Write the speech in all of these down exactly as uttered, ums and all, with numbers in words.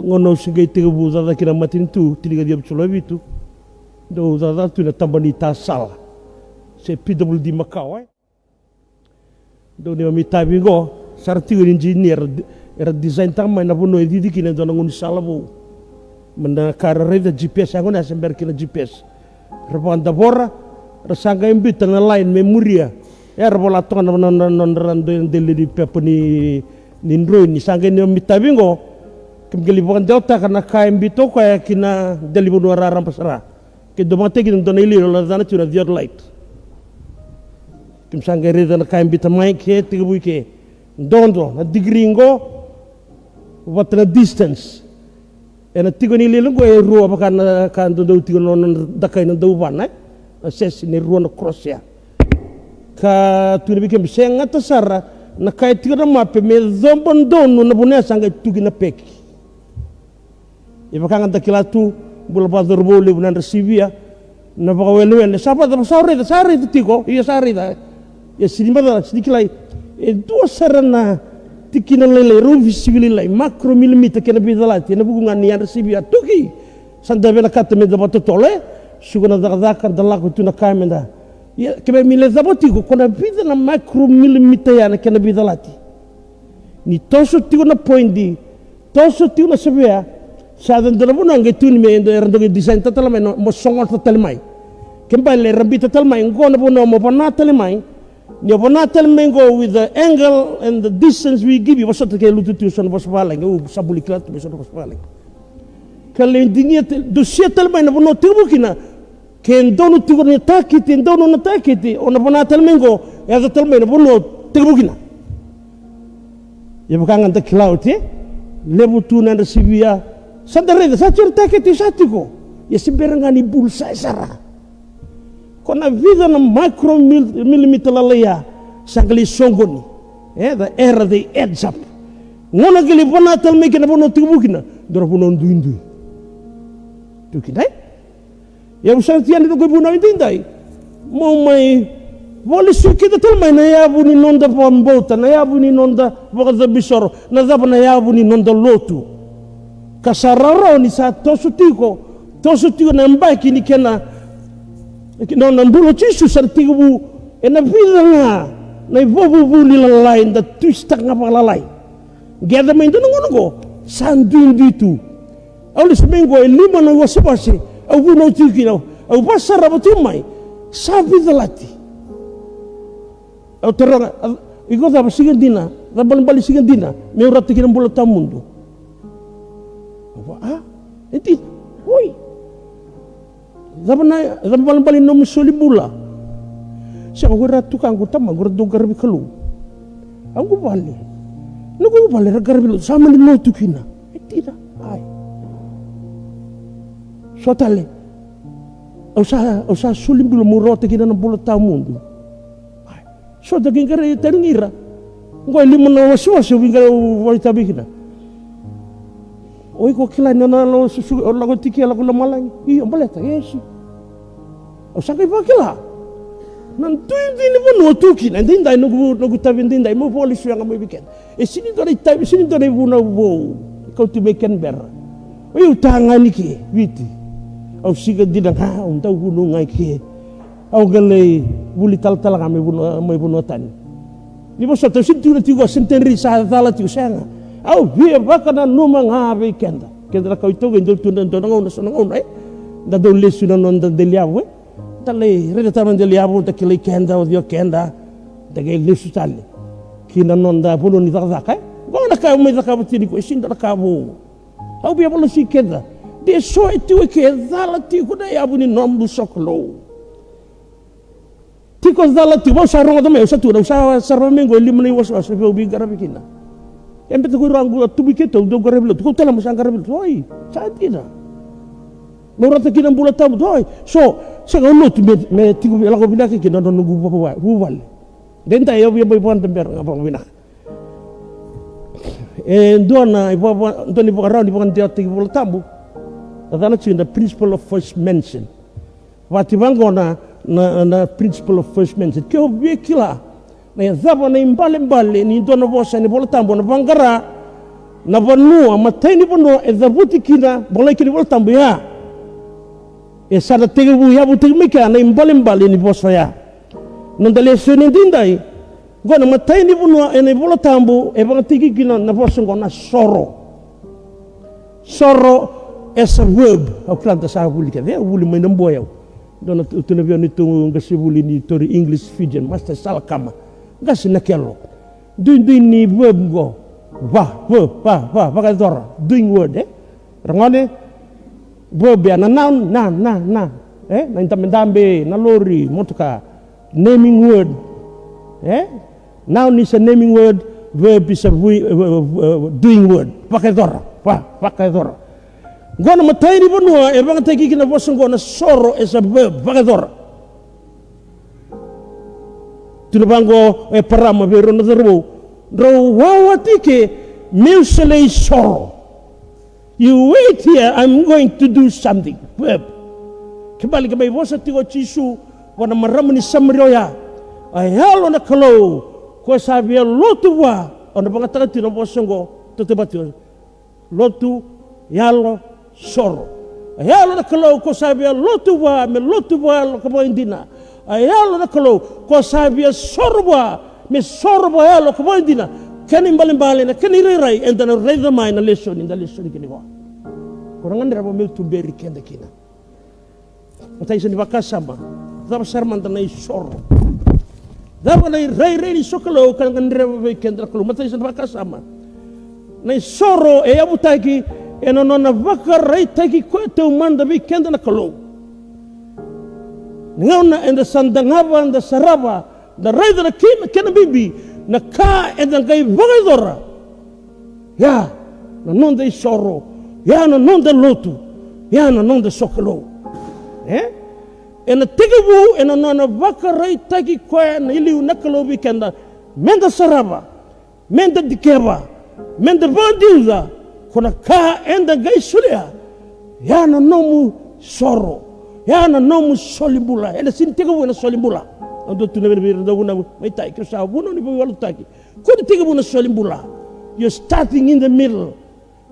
Gauna au se qai tekivu cakacaka kina matanitu, tinikaciwa vitusagavulu ka vitu. Dau cakacaka tu na taba ni tasala se P W D makawa, e. Dau ni mai tavi qo, sa ra tiko ni engineer, era design taka mai na vanua e cici kina e dua na gaunisala vou. Ma na ka era raica G P S, ya gona ya se bera kina G P S. Ra vakadavora, ra sa qai biuta na line me muria. Era vola toka na, na, na, na, na dua e deli ni pepa ni, ni drone, ni sa qai ni mai tavi qo. Keimami qai lai vakadewataka na ka e biuta o koya ki na deli vanua raraba sara. Ke dua vakatakina dua na iliuliu, la cana tiko na theodolite. Keimami sa qai raica na ka e biuta mai ke, tekivu i ke. Dodo, na degree qo, vata na distance. Ena tiko ni iliuliu qo e rua vaka na ka dodonu tiko na nona dakai na dauvana, e? Na sesi ni rua na cross ya. Ka tukuna vei kemuni se gata sara na ka e tiko na mape me coba donu na vanua ya sa qai tuki na peki. E vaka ga da kila tu, bula vakacauravou levu na yadra sivia, na vakawelewele, sa vakacava sa raica, sa raica tiko, ia sa raica. Ia sini macala, sini kilai. E dua sara na tikina lailai, rau visivili lailai, micromillimeter kena veicalati, ena vuku ga ni yadra sivia, tuki. Sa da vinakata me da vakatotolo, e? Suka na cakacaka, da lako tu na ka me da. Ia, ke me mi lai cava tiko, ko na vica na micromillimeter ya na kena veicalati. Ni toso tiko na poidi, toso tiko na sevea, sa yaco dua na vanua qai tukuni me era dau qai design ta tale mai, mo sogota tale mai. Ke bale era biuta tale mai, qo na vanua mo vana tale mai. Ni o vana tale mai qo with the angle and the distance we give you, vosota ke lutu tiko so na vosa vavalagi, au sa buli kila tu mai so na vosa vavalagi. Ka lai digia tale, dusia tale mai na vanua o tekivu kina, ke donu tiko na takiti, e donu na takiti, o na vana tale mai qo, e yaco tale mai na vanua o tekivu kina. Ia vaka ga da kila oti, e? Levu tu na yadra sivia, sa da raica, sa tiko na takiti, sa tiko. Ia se bera ga ni bullseye sara. Ko na vica na micromillimeter lalai ya, sa qai lai soqoni. E, the error, they adds up. Gauna qai lai vana tale mai kina vanua o tekivu kina, dua na vanua duidui. Tu kina, e? Ia au sa tia ni noqu ivunau edaidai. Mo mai vakalesuya keda tale mai na yavu ni noda vakabauta, na yavu ni noda vakacabisoro, na cava na yavu ni noda lotu. Ka sa rawarawa ni sa toso tiko, toso tiko na yabaki ni kena, na, na bula o Jisu sa na tekivu ena vica ga na ivakavuvuli lalai, da twist-taka ga vakalalai. Qai yaco mai dua na gauna oqo, sa duidui tu. Au lesu mai qo e lima na iwasewase, au vunau tiko kina, au vakasarava tiko mai, sa veicalati. Au taroga, a, iko cava siga dina, cava balebale siga dina, meu rauta kina bula tawamudu. Au va, a, e dina, oi. Cava na, cava balebale ni nomu soli bula? Sega, ko ira tukaqu, tamaqu, ra dau qaravi Kalou. Au qu vale. Noqu vale ra qaravi lotu, sa mani lotu kina. E dina, ai. So tale. Au sa, au sa soli bula meu rawata kina na bula tawamudu. Ai. So da qai qaravi tani ira. Qo e lima na wasewase au veiqaravi, au vakaitavi kina. O iko kila ni o na lako susu, o lako tiko, lako lomalagi. Io, baleta Iesu. Au sa qai vakila na duidui ni vanua tu kina. Edaidai noqu, noqu itavi edaidai, meu vakalesuya ga mai vei keda. E sini dua na itavi, sini dua na ivunau vou. Kau tu mai Canberra. O iau tagane ke Viti. Au siga dina ga, au dau vunau ga i ke. Au qai lai vuli talatala ga mai vanua, mai vanua tani. Ni vosota, au sini tukuna tiko, centenary sa cala tiko, sega. Au via vakananuma ga vei keda. Keda na kawa iTaukei, dau tu na dua na gauna, so na gauna, e? Da dau lesu na noda deliavu, e? Da lai raica tale na deliavu, da kilai keda, o cei o keda. Da qai lesu tale ki na noda vanua ni cakacaka, e? Qo na ka au mai cakava tiko, e sini dua na ka vou. Au via vakalesuya keda. De so e tiko e ke, e cala tiko na yavu ni nomu sokalou. Tiko cala tiko, au sa rogoca mai, au sa tukuna, au sa sarava mai qo e lima na iwasewase vei au veiqaravi kina. E beta ko ira qo a tubu i keitou, dau qaravi lotu, kau tale mo sa qaravi lotu, oi, sa dina. Meu rauta kina bula tawamudu, oi, so, sega, au lotu me, me tiko, me lako vinaka kina na noqu vuvale. Daidai au via mai vakadabera ga vakavinaka. E dua na ivakava, dua na ivakarau ni vakadewataki Vola Tabu. Na cana tiko na principle of first mention. Vati vaqo na, na, na principle of first mention. Ke o via kila na cava na ibalebale ni dua na vosa ni Vola Tabu, na vaqara Na vanua, matai ni vanua e cavuti kina, volai kina iVola Tabu ya. E sa na tekivu yavutaki mai kea na ibalebale ni vosa ya. Noda lesoni edaidai. Oqo na matai ni vanua ena iVola Tabu e vakayagataki kina na vosa oqo na soro. Soro as a verb. Au kila da sa vuli kece, au vuli mai na Boyau. Dua na tu, tu na via ni tu qase vuli ni tori English Fijian, Master Salakama. Qase na kelo. Duidui ni verb qo. Va, va, va, va, vakayacora. Doing word, e? Ragone, verb ya na noun, na, na, na. E? Na idabedabe, na lori, motoka. Naming word. E? Noun is a naming word, verb is a vui, uh, uh, uh, doing word. Vakayacora, va, vakayacora. Qo na matai ni vanua e vakayagataki kina na vosa qo na soro as a verb, vakayacora. Tukuna vaqo o Eparama vei rau na cauravou, drau wawa tiko ke meu sa lai soro. You wait here, I'm going to do something. Verb. Kena ibalebale mai vosa tiko o Jisu vua na marama ni Samaria oya. A Yalo na Kalou ko sa via lotu vua, au na vakayagataka tiko na vosa oqo, tautauvata tiko. Lotu, yalo, soro. A Yalo na Kalou ko sa via lotu vua, me lotu vakayalo ka vakaidina. A Yalo na Kalou ko sa via soro vua, me soro vakayalo ka vakaidina. Kena ibalebale, na kena irairai eda na raica mai na lesoni, da lesoni kina qo. Ko na gadreva meu tuberi keda kina. Matai ni vakasama, cava sara mada na isoro? Cava na irairai ni sokalou ka gadreva vei keda na Kalou? Matai ni vakasama, na isoro e yavutaki ena nona vakaraitaki koya taumada vei keda na Kalou. Na gauna eda sa dagava, eda sarava, da raica na kena, kena bibi na ka eda qai vakayacora. Ya na noda isoro, ya na noda lotu, ya na noda sokalou. E? Ena tekivu ena nona vakaraitaki koya na iliu na Kalou vei keda, meda sarava, meda dikeva, meda vakadiuca, ko na ka eda qai solia. Ya na nomu soro, ya na nomu soli bula. Ena sini tekivu ena soli bula. Au dau tukuna vei ira na dauvunau mai tai, ke sa vunau ni veivakalotutaki, ko ni tekivu na soli bula. You're starting in the middle.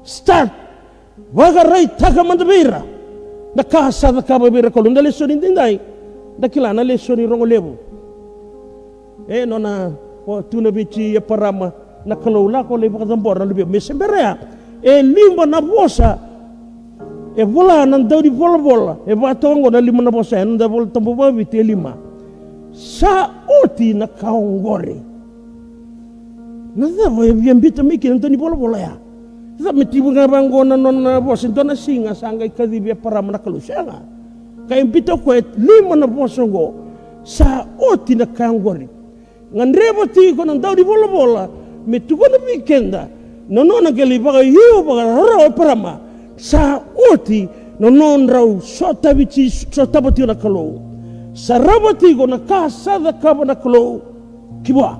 Start. Vakaraitaka mada vei ira na ka sa cakava vei ira na Kalou. Da lesoni daidai, da kila na lesoni rogo levu. E nona, o, tukuna vei Eparama na Kalou, lako lai vakacabora na luvequ me se bera ya. E lima na vosa e vola na daunivolavola. E vakatoka oqo na lima na vosa ya, na daunivolavola tabu vakaviti e lima. Sa oti na ka oqori. Na cava e via biuta mai kina na daunivolavola ya? Cava me tekivu ga vaqo na nona vosa, e dua na siga sa qai kacivi Eparama na Kalou? Sega. Ka e biuta o koya e lima na vosa oqo. Sa oti na ka oqori. Gadreva tiko na daunivolavola me tukuna vei keda na nona qai lai vakaiu vakarawarawa o Eparama. Sa oti na nodrau sotavi, sotava tiko na Kalou. Sarava tiko na ka sa cakava na Kalou ki vua.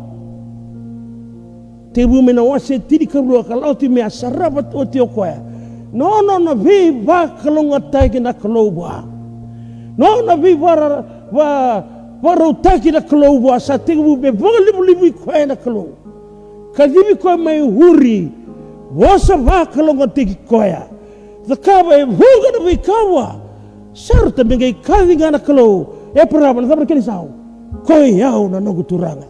Tekivu mai na wase tinikarua ka lako tiko mai, a sarava oti o koya na nona veivakalougatataki na Kalou vua. Na nona veivara, va, vakarautaki na Kalou vua, sa tekivu me vakalivaliva koya na Kalou. Kacivi koya mai Uri, vosa vakalougatataki koya. Cakava e vuqa na veika vua. Sa rauta me qai kaci ga na Kalou. Eparama, na cava na kena isau? Koi au na noqu turaga.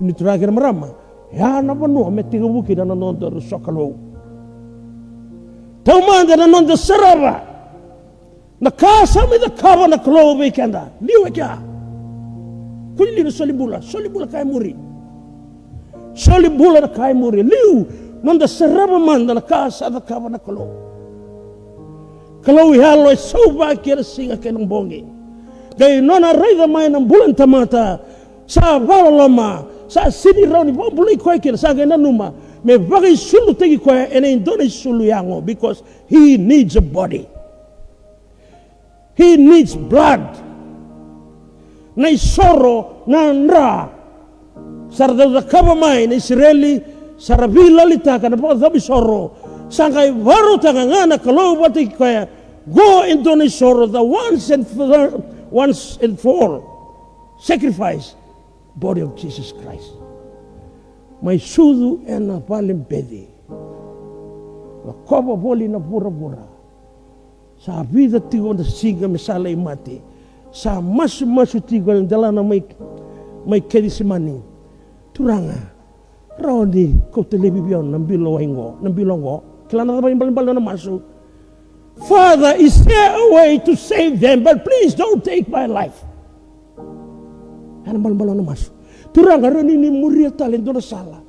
Ni turaga kei na marama, ya na vanua me tekivu kina na noda sokalou. Taumada na noda sarava na ka sa mai cakava na Kalou vei keda. Liu e kea. Kua ni liu na soli bula, soli bula ka e muri. Soli bula na ka e muri. Liu, noda sarava mada na ka sa cakava na Kalou. Kalou yalo e sauvaki ena siga kei na bogi. Qai nona raica mai na bula ni tamata, sa vakaloloma, sa sini rawa ni vakabulai koya kina, sa qai nanuma me vakaisulutaki koya ena dua na isulu yago, because he needs a body. He needs blood. Na isoro, na dra. Sa ra dau cakava mai na Isireli, sa ra veilalitaka na vakacabo isoro. Sa qai vakarautaka ga na Kalou vata kei koya, qo e dua na isoro, the once and for, once and for all sacrifice, body of Jesus Christ. Mai sucu ena vale beci. Lakova voli na vuravura. Sa vica tiko na siga me sa lai mate. Sa masumasu tiko ena delana mai, mai Kecisemani. Turaga, rawa ni kauta laivi vei au na bilo wai qo, na bilo qo. Kila na cava ibalebale na masu? Father, is there a way to save them? But please don't take my life. Ena balebale na masu. Turaga, rawa ni ni muria tale e dua na sala.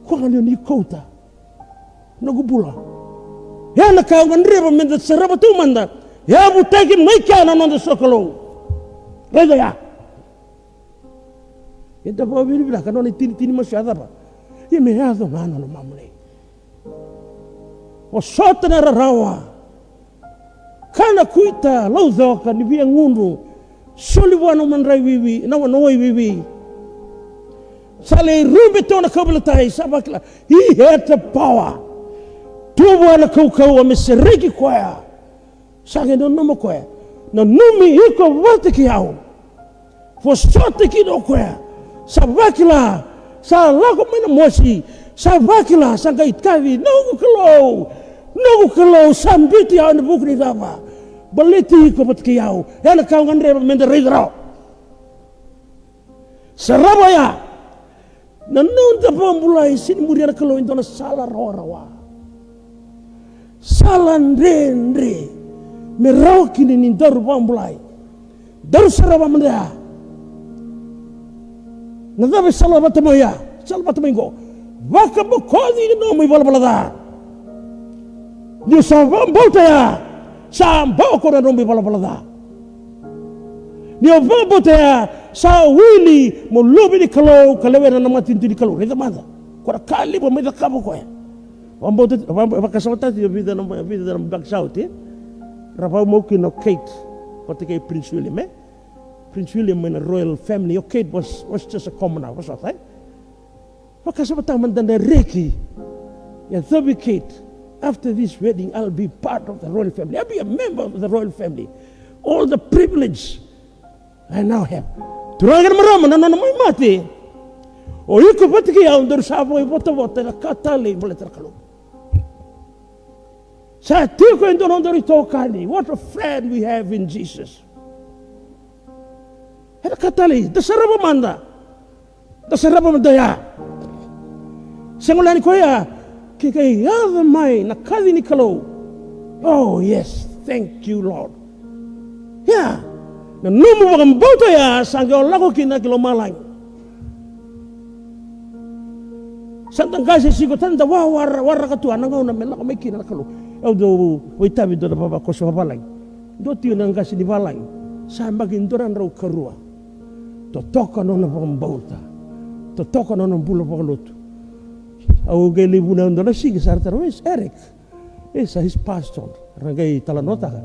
Koya ga ni kauta noqu bula. Ia na ka au gadreva meda sarava taumada, yavutaki mai kea na noda sokalou. Raica ya. Eda vakavinavinaka na nona itinitini masu ya cava? Ia me yaco ga na lomamuni. Vosota na rarawa. Kana, kuita, laucoka, ni via gunu. Soli vua na madrai wiwi, na wai wiwi. Sa lai rube tu na kauveilatai, sa vakila. He had the power. Tu vua na kaukauwa me sereki koya. Sa qai nanuma koya. Nanumi iko vata kei au. Vosota kina o koya. Sa vakila, sa lako mai na mosi. Sa vakila, sa qai kaci, noqu Kalou, noqu Kalou, sa biuti au ena vuku ni cava? Baleti iko vata kei au. Ena ka au gadreva meda raica rawa. Sarava ya. Na noda vakabulai, sega ni muria na Kalou e dua na sala rawarawa. Sala dredre me rawa kina ni daru vakabulai. Daru sarava mada ya. Na cava e sala vata mai ya? Sala vata mai qo. Vakabokoci na nomu ivalavala ca. Ni o sa vakabauta ya, sa boko na nomu ivalavala ca. Ni o vakabauta ya, sa wili mo luve ni Kalou ka lewena na matanitu ni Kalou. Raica mada. Ko na ka levu mai cakava koya. Vakabauta, vaka-, vakasamataki o vica na, vica na black shout, e? Ra vakamau kina o Kate vata kei Prince William, e? Prince William mai na royal family, o Kate was, was just a commoner, was not, e? Vakasamataka mada na reki. Ia, Thoby Kate, after this wedding, I'll be part of the royal family. I'll be a member of the royal family. All the privilege I now have. Turaga kei na marama, na nona mai mate. O iko vata kei au, daru sa vakaivotavota ena ka talei baleta na Kalou. Sa tiko e dua na nodaru itokani. What a friend we have in Jesus. Ena ka talei, da sarava mada. Da sarava mada ya. Sega wale ni koya, ke qai yaco mai na kaci ni Kalou. Oh yes, thank you Lord. Ia, na nomu vakabauta ya sa qai o lako kina ki lomalagi. Sa da qase tiko, sa da wa-, wara-, waraka tu na gauna me lako mai kina na Kalou. Au dau vakaitavi dua na vavakoso vavalagi. Dua tiko na qase ni valagi. Sa yabaki dua na drau karua. Totoka nona vakabauta. Totoka nona bula vakalotu. Au qai lai vunau dua na siga sa ra taro, "Where's Eric?" E sa, he's passed on. Ra qai talanoataka.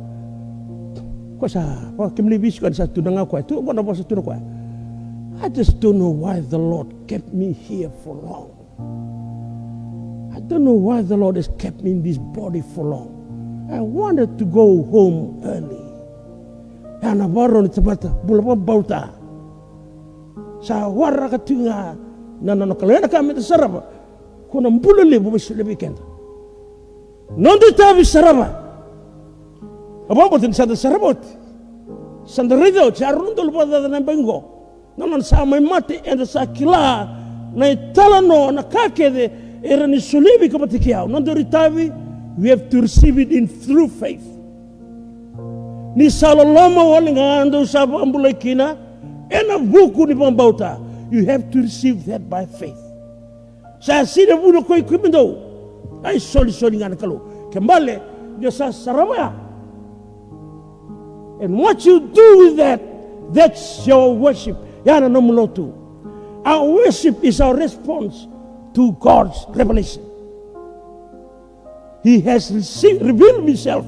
Ko sa, va, kemuni veisiko ni sa tukuna ga koya. Tu, qo na vosa tukuna koya. "I just don't know why the Lord kept me here for long. I don't know why the Lord has kept me in this body for long. I wanted to go home early." Ya na varo ni tamata bula vakabauta. Sa waraka tiko ga na nona Kalou. Ya na ka me da sarava. Ko na bula levu me solia vei keda. Noda itavi sarava. A vakabauta ni sa da sarava oti. Sa da raica oti, sa rua na udolu vakacaca na yabaki qo. Na nona sa mai mate, eda sa kila na italanoa, na ka kece e rawa ni solia vei iko vata kei au. Noda itavi, we have to receive it in through faith. Ni sa loloma wale ga dou sa vakabulai kina ena vuku ni vakabauta. You have to receive that by faith. Sa sega ni vuna ko i kemudou. A isolisoli ga na Kalou. Ke bale, ni o sa sarava ya. And what you do with that, that's your worship. Ya na nomu lotu. Our worship is our response to God's revelation. He has received, revealed himself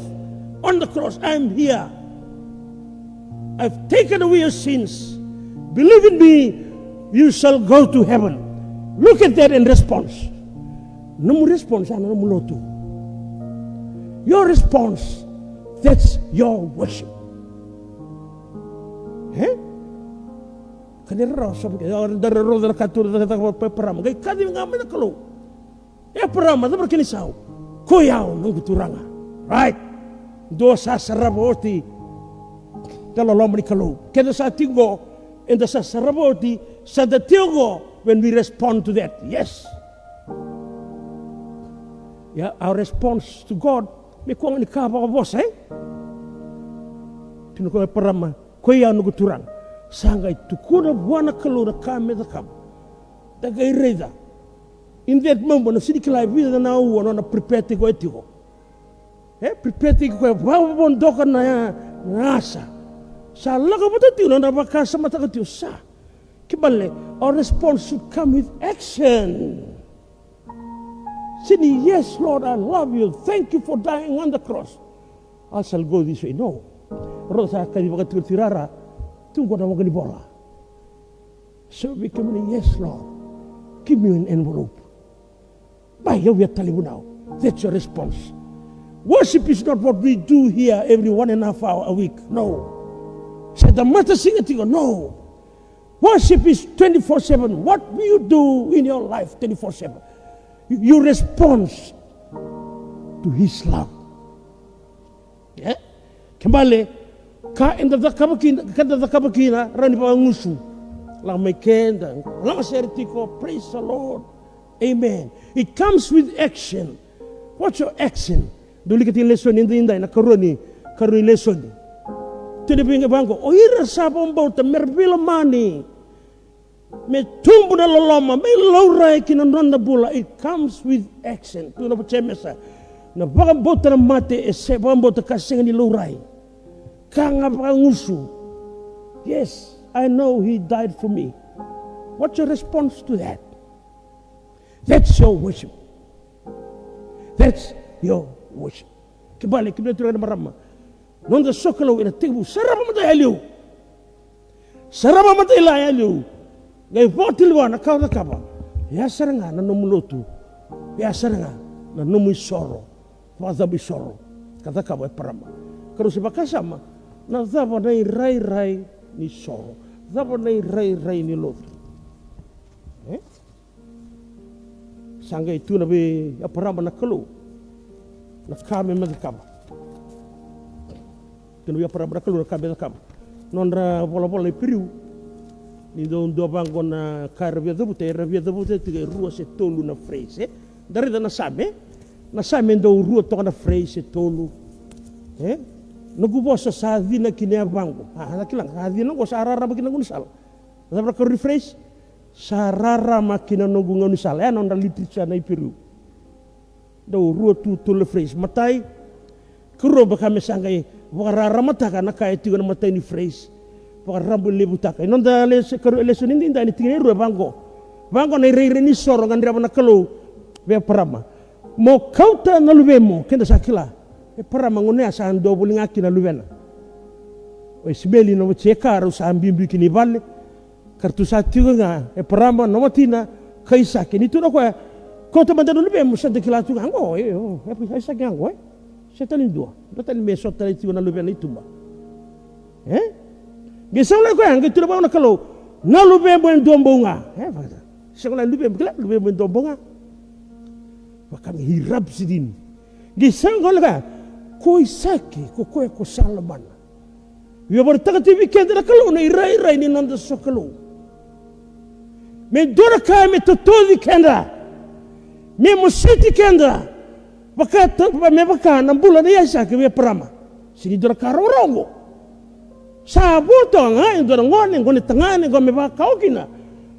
on the cross. "I am here. I've taken away your sins. Believe in me, you shall go to heaven." Look at that in response. Nomu response, ya na nomu lotu. Your response, that's your worship. E? Ka ni rarawa sa vaka, o, da rarawa na ka tu, da, da, da, pa, pa, parama. Qai kaci ga mai na Kalou. E Eparama, cava na kena isau? Koi au noqu turaga. Right. Dua sa sarava oti na loloma ni Kalou. Keda sa tiko qo, eda sa sarava oti, sa da tiko qo, when we respond to that. Yes. Yeah, our response to God, me kua ga ni ka vakavosa, e? Tukuna ko Eparama, koi au noqu turaga. Sa qai tukuna vua na Kalou na ka me cakava. Da qai raica. In that moment, na sini kila e vica na aua nona prepare tiko e tiko. E prepare tiko e vakavodoka na, na asa. Sa lako vata tiko na nona vakasamataka tiko sa. Kena ibalebale, our response should come with action. Sini, yes, Lord, I love you. Thank you for dying on the cross. I shall go this way. No. Rau sa kaci vakatikotiko rara. Tu qo na waqa ni vola. So we come in, yes, Lord. Give me an envelope. Mai, au via talei vunau. That's your response. Worship is not what we do here every one and a half hour a week. No. Se da matasika tiko, no. Worship is twenty-four seven. What do you do in your life twenty-four seven? You, you respond to His love. E? Kena ibalebale, ka eda cakava kina, ka eda cakava kina, rawa ni vakagusu. Lako mai keda, lagasere tiko, praise the Lord. Amen. It comes with action. What's your action? Dou lika tiko na lesoni edaidai, na karua ni, karua ni lesoni. Tukuna vei, vaqo, o ira sa vakabauta me ra veilomani. Me tubu na loloma, me laurai ki na noda bula. It comes with action. Tukuna vua o Jemesa, na vakabauta na mate e se vakabauta ka sega ni laurai. Ka ga vakagusu. Yes, I know He died for me. What's your response to that? That's your worship. That's your worship. Kena ibalebale, kemuni na turaga kei na marama, noda sokalou ena tekivu, sarava mada e liu. Sarava mada e la e liu. Qai vakatulewataka na ka o cakava. Ya sara ga na nomu lotu. Ya sara ga na nomu isoro. Vakacava isoro ka cakava o Eparama? Ka rau se vakasama, na cava na irairai ni soro? Cava na irairai ni lotu? E? Sa qai tukuna vei Eparama na Kalou na ka me, me cakava. Tukuna vei Eparama na Kalou na ka me cakava. Nodra volavola na Iperiu, ni dau dua vaqo na ka era via cavuta, era via cavuta tiko e rua se tolu na phrase, e? Da raica na Same, na Same e dau rua toka na phrase se tolu, e? Noqu vosa sa cina ki na yavaqu. A, sa kila ga, sa cina qo, sa rarama ki na gaunisala. Na cava na karua ni phrase? Sa rarama ki na noqu gaunisala. E, nodra literature na Iperiu. Dau rua tu tolu na phrase. Matai, karua, vaka me sa qai vakararamataka na ka e tiko na matai ni phrase. Vakarabailevutaka. E noda les-, karua, lesoni edaidai, na tikina e rua, vaqo. Vaqo na irairai ni soro e gadreva na Kalou vei Eparama. Mo kauta na luvemu, keda sa kila. Eparama gone ya sa dua voli ga kina na luvena. O Isimeli, na wati Ekara, rau sa biubiu kina i vale. Ka ra tu sa tiko ga Eparama, na watina, kei Aisake. Ni tukuna o koya, kauta mada na luvemu, sa da kila tu ga qo, e, o, e, Aisake ga qo, e. Sega tale ni dua. Dua tale me sota tale tiko na luvena i tuba. E? Qai sega lai koya, qai tukuna vaqo na Kalou, na luvemu e dua bau ga. E, vaka. Sega lai luvemu, kila, luvemu e dua bau ga. Vaka me irapsidi. Qai sega lai koya, ko Aisake, ko koya ko sa lomana. Via vakaraitaka tiko vei keda na Kalou na irairai ni noda sokalou. Me dua na ka me totoci keda. Me mositi keda. Vaka, me vaka na bula nei Aisake vei Eparama. Sega ni dua na ka rawarawa oqo. Sa vo toka ga e dua na gone, gone tagane, qo me vakakawa kina.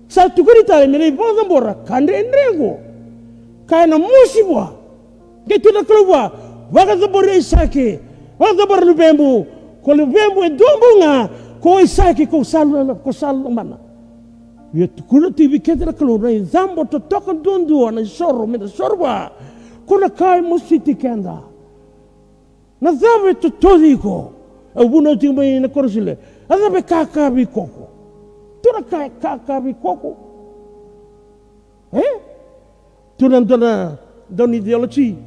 Sa tukuni tale me na vakacabora ka dredre oqo. Ka ena mosi vua. Qai tukuna na Kalou vua, vakacabori Aisake, vakacabora luvemu, ko luvemu e dua bau ga, ko Aisake ko sa lo-, ko sa lomana. Ia tukuna tiko vei keda na Kalou na icabo totoka duadua na isoro me da soro vua, ko na ka e mositi keda. Na cava e totoci iko? Au vunau tiko mai na korosile. A cava e kaka vei koko? Tu na ka e kaka vei koko. E? Tu na dua na, dua na ideology.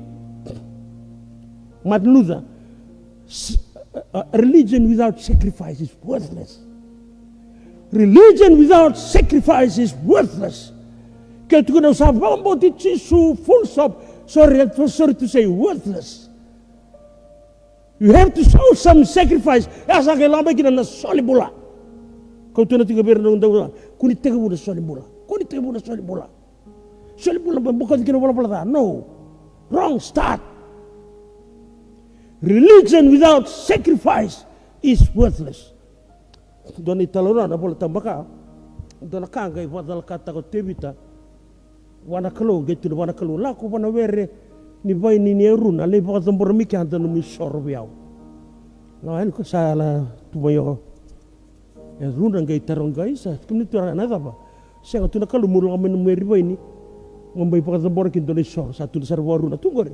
Martin Luther. S-, a, a religion without sacrifice is worthless. Religion without sacrifice is worthless. Tukuna au sa vakabauti Jisu, full stop. Sorry, sorry to say, worthless. You have to show some sacrifice. E a sa qai lako mai kina na soli bula. Kau tukuna tiko vei ira na dau, kua ni tekivu na soli bula. Kua ni tekivu na soli bula. Soli bula me bokoci kina valavala ca. No. Wrong start. Religion without sacrifice is worthless. Dua na italanoa na Vola Tabu, dua na ka qai vakacalakataka o Tevita vua na Kalou, qai tukuna vua na Kalou, lako vua na were ni vaini ni Eruna, lai vakacabora mai kea na nomu isoro vei au. Na yani ko sa yala tu mai o Eruna, qai taroga, isa, kemuni turaga, na cava? Sega, tukuna na Kalou meu lako mai na nomu were ni vaini, mo mai vakacabora kina dua na isoro. Sa tukuna sara vua o Eruna, tu qori.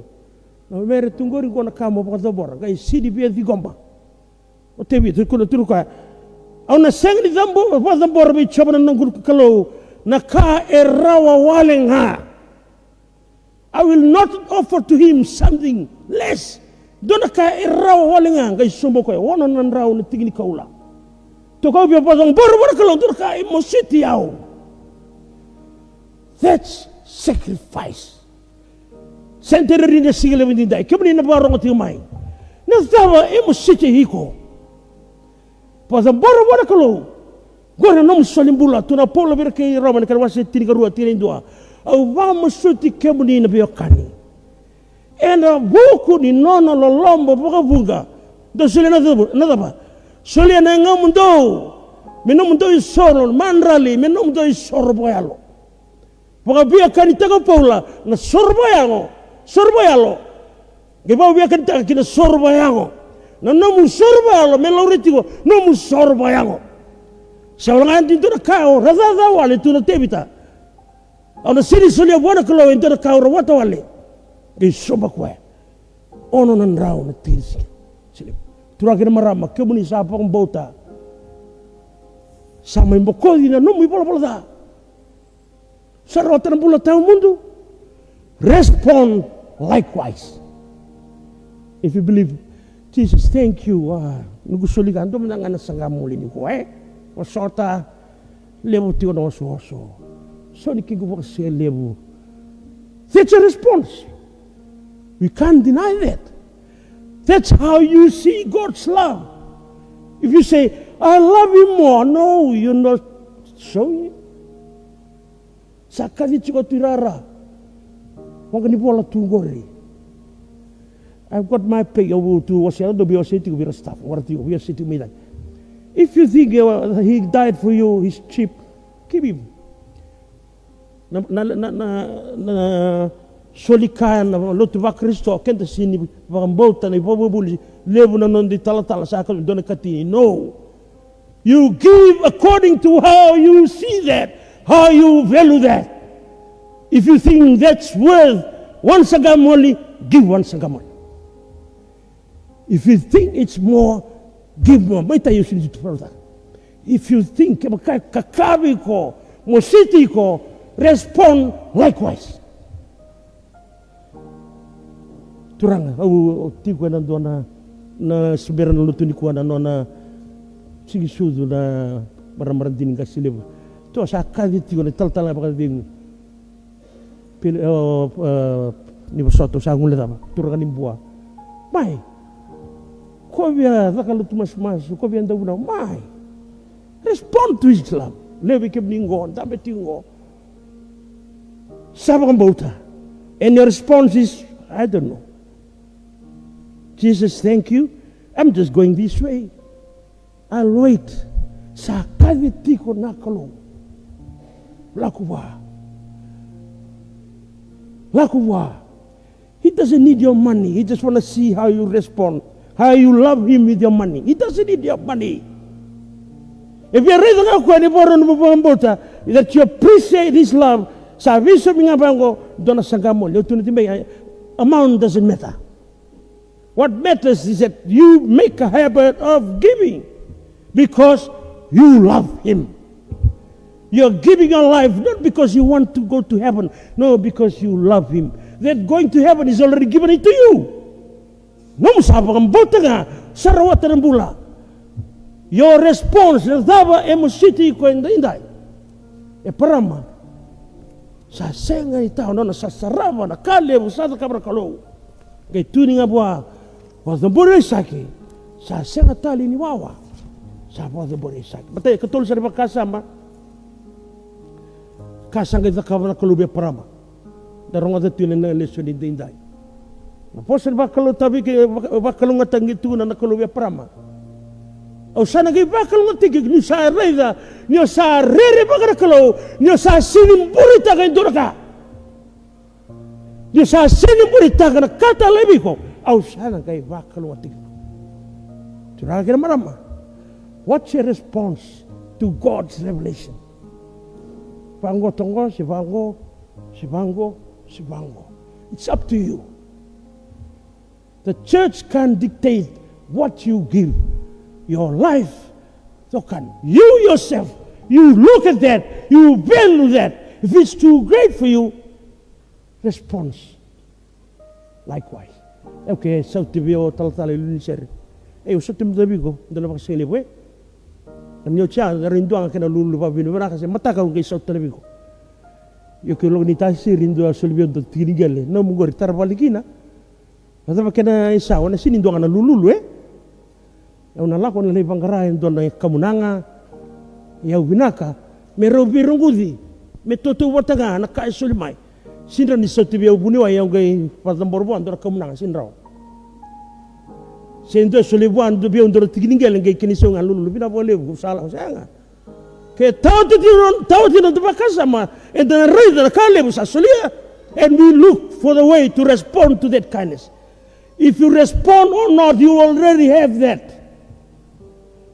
Na were tu qori, qo na ka mo vakacabora. Qai sini via ciqoma o Tevita, tukuna tu o koya, au na sega ni cabo-, vakacabora vei Jiova na noqu Kalou na ka e rawa wale ga. I will not offer to him something less. Dua na ka e rawa wale ga. Qai sobu o koya, ono na drau na tiki ni koula. Toka au via vakacabora vua na Kalou dua na ka e mositi au. That's sacrifice. Senta ri na siga levu ni dai, kemuni na vakarogo tiko mai. Na cava e mositi iko? Vakacabora vua na Kalou. Qori na nomu soli bula. Tukuna o Paula vei ira kei Roma na kena wase tinikarua, tini dua. Au vakamasuti kemuni na veiwekani, ena vuku ni nona loloma vakavuqa, dou solia na cava? Na cava? Solia na yagomudou me nomudou isoro, madrali me nomudou isoro vakayalo. Vakaveiwekanitaka o Paula na soro vakayago, soro vakayalo. Qai vakaveiwekanitaka ki na soro vakayago. Na nomu soro vakayalo me laurai tiko nomu soro vakayago. Sa wale ga ni dua na ka o racaca wale, tukuna o Tevita, au na sini solia vua na Kalou e dua na ka o rawata wale. Qai sobu o koya. Ono na drau na tiki ni siga. Turaga kei na marama, kemuni sa vakabauta, sa mai bokoci na nomu ivalavala ca, sa rawata na bula tawamudu. Respond likewise. If you believe, Jesus, thank you. A, noqu soli ka, dua mada ga na saqamoli nikua, e? Vosota, levu tiko na osooso. So ni kequ vakasese levu. That's a response. We can't deny that. That's how you see God's love. If you say, I love him more, no, you're not showing it. Sa kaci tiko tu i rara. Waqa ni vola tu qori. I've got my pay, au tu wasea, dou via wasea tiko vei ira staff, wara tiko, via wasea tiko mai cake. If you think, uh, he died for you, he's cheap, give him. Na, na, na, na, na soli kaya na lotu vaKarisito, keda sini vakabauta na ivakavuvuli, levu na noda italatala, sa ka dua na katini. No. You give according to how you see that, how you value that. If you think that's worth one saqamoli, give one saqamoli. If you think it's more, give more. Mai tai, you should do further. If you think, kevaka e kakavi iko, mositi iko, respond likewise. Turaga, au, au tiko ena dua na, na sebera na lotu nikua na nona siqisucu na maramaradini qase levu. Tou sa kaci tiko na talatala vakacegu. Pele, o, e, ni vosota, au sa guilecava, turaga ni Bua. Mai. Ko via caka lotu masumasu, ko via dau vunau. Mai. Respond to his love. Levu vei kemuni qo, dabe tiko qo. Sa vakabauta. And your response is, I don't know. Jesus, thank you. I'm just going this way. I'll wait. Sa kaci tiko na Kalou. Lako vua. Lako vua. He doesn't need your money. He just wanna see how you respond, how you love him with your money. He doesn't need your money. If you raica ga o koya ni voro na nomu vakabauta, that you appreciate his love, sa veisomi ga vaqo, dua na saqamoli. Au tukuna tiko mai, amount doesn't matter. What matters is that you make a habit of giving because you love him. You're giving your life not because you want to go to heaven, no, because you love him. That going to heaven is already given it to you. Nomu sa vakabauta ga, sa rawata na bula. Your response, na cava e mositi iko edaidai? Eparama. Sa sega ni tawa nona sa sarava na ka levu sa cakava na Kalou. Qai tukuni ga vua, vakacabori o Aisake, sa sega tale ni wawa. Sa vakacabori o Aisake. Matai, katolu sara na vakasama ka sa qai cakava na Kalou vei Eparama. Da rogoca tu ena lesoni daidai. Na vosa ni vakalougatataki, vakalougatataki tukuna na Kalou vei Eparama. Au sa na qai vakalougatataki iko niu sa raica ni o sa rerevaka na Kalou, ni o sa sega ni bureitaka e dua na ka. Ni o sa sega ni bureitaka na ka talei vei iko, au sa na qai vakalougatataki iko. Turaga kei na marama, what's your response to God's revelation? Vaqo toqo, se vaqo, se vaqo, se vaqo. It's up to you. The church can't dictate what you give. Your life, you can. You yourself, you look at that, you value that. If it's too great for you, response likewise. E, okay, sauti vei au talatala i Lunisere. E, au sauti mada vei iko, dua na vakasigalevu, e. Ni oti ya, era dua ga kena lululu vakavinavinaka se mataka au qai sauti tale vei iko. Io, ke lako ni tasiri dua soli vei au dua tiki ni qele. Nomu qori tara vale kina. A cava kena isau, na sini dua ga na lululu, e? Au na lako na lai vaqara e dua na kamunaga. Ia au vinaka me rau veirogoci, me tautauvata ga na ka e soli mai. Sini rawa ni sauti vei au vuniwai, au qai vakacabora vua dua na kamunaga, sini rawa. Se dua e soli vua dua vei au dua na tiki ni qele, qai kena isau ga lululu, vinaka vakalevu, au sa lako, sega. Ke tawa tiko, tawa tiko na noda vakasama, eda na raica na ka levu sa solia, and we look for the way to respond to that kindness. If you respond or not, you already have that.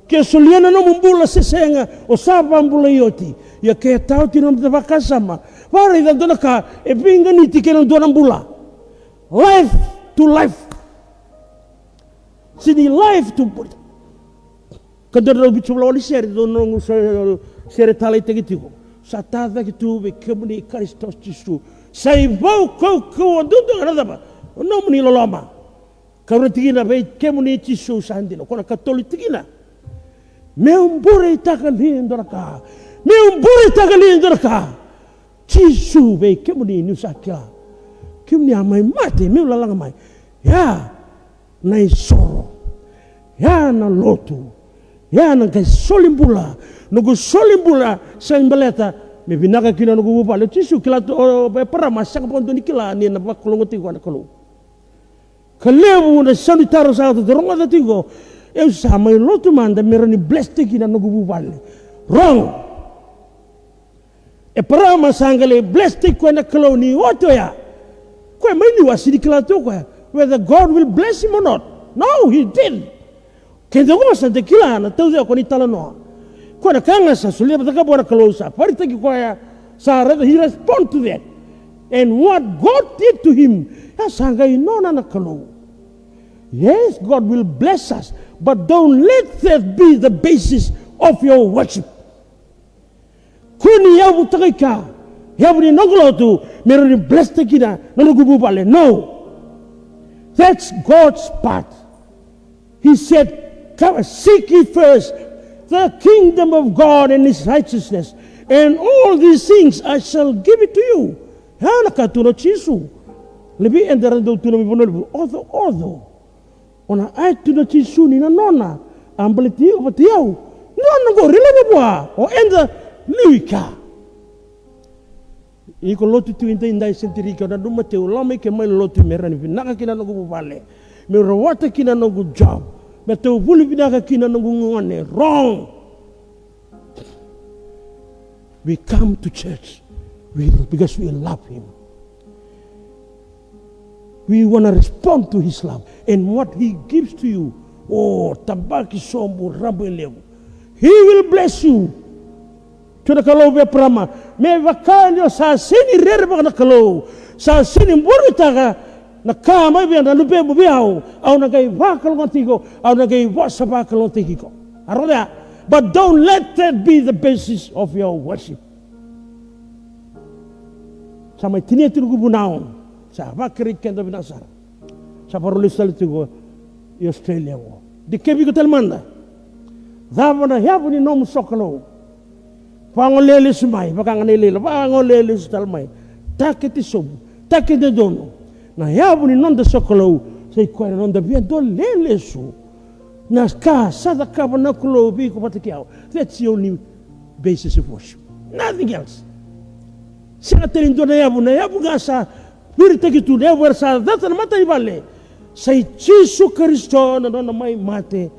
Ke solia na nomu bula se sega, o sa vakabulai oti. Ia ke tawa tiko na noda vakasama, vakaraica dua na ka e veiganiti kei na dua na bula. Life to life. Sini life to bula. Ka dua na vitusagavulu ka walu ni sere, dua na noqu sere taleitaki tiko. Sa tacake tu vei kemuni Karisito Jisu. Sa ivau kaukauwa duadua ga na cava? O nomuni loloma. Ka rua na tikina vei kemuni Jisu sa dina. Ko na katolu tikina. Meu bureitaka li e dua na ka? Meu bureitaka li e dua na ka? Jisu vei kemuni niu sa kila. Kemuni a mai mate, meu lalaga mai. Ia, na isoro, ia na lotu, ia na qai soli bula. Noqu soli bula sa ibaleta me vinaka kina noqu vuvale. O Jisu kila tu, o Eparama sega vakadua ni kila ni na vakalougatataki koya na Kalou. Ka levu na sau ni taro sa oti, rogoca tiko. Au sa mai lotu mada me rawa ni blesstaki kina noqu vuvale. Wrong. Eparama sa qai lai blesstaki koya na Kalou ni oti oya. Koya mai liu a sini kila tu o koya whether God will bless him or not. No, he didn't. Keda qo sa da kila na taucoko ni talanoa. Koya na ka ga sa solia vata kaya vua na Kalou sa faritaki koya, sa raica, he respond to that. And what God did to him, a sa qai nona na Kalou. Yes, God will bless us, but don't let that be the basis of your worship. Kua ni yavutaka i ka, yavu ni noqu lotu, me rawa ni blesstaki kina na noqu vuvale. No. That's God's part. He said, "Come, seek ye first the kingdom of God and his righteousness, and all these things I shall give it to you." Ya na ka tukuna o Jisu. Levu eda ra dau tukuna mai Vanua Levu, ococo. O na a tukuna o Jisu ni na nona, a baleti iko vata kei au. Nona qori, laiva vua, o eda liu i ka. Iko lotu tu i daidai, sentiri, ke o nanuma tiko, lako mai ke mai lotu me rawa ni vinaka kina noqu vuvale, meu rawata kina noqu job, me tau vuli vinaka kina noqu gone. Wrong. We come to church, we, because we love him. We wanna respond to his love and what he gives to you. O, tabaki sobu, rabailevu. He will bless you. Tukuna na Kalou vei Eparama, me vaka ni o sa sega ni rerevaka na Kalou, sa sega ni bureitaka na ka mai vei na luvemu vei au, au na qai vakalougatataki iko, au na qai vosa vakalougatataki iko. A rogoca ya. But don't let that be the basis of your worship. Sa mai tinia tu noqu vunau, sa vakerei keda vinaka sara. Sa vakarau lesu tale tiko i Australia qo. Dikevi iko tale mada. Cava na yavu ni nomu sokalou? Vagolea lesu mai, vaka ga na ilaila, vagolea lesu tale mai. Takete sobu, takete donu. Na yavu ni noda sokalou sa i koya na noda via dolele lesu. Na ka sa cakava na Kalou vei iko vata kei au. That's the only basis of worship. Nothing else. Sega tale ni dua na yavu, na yavu ga sa viritaki tu, na yavu era sa cata na mata ni vale. Sa i Jisu Karisito na nona mai mate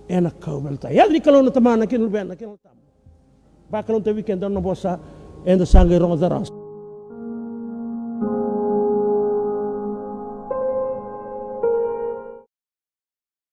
ena kauveilatai. Yaca ni Kalou na Tamana kei na Luvena kei na Yalo Tabu. Vakalou tavi keda na vosa eda sa qai rogoca rawa.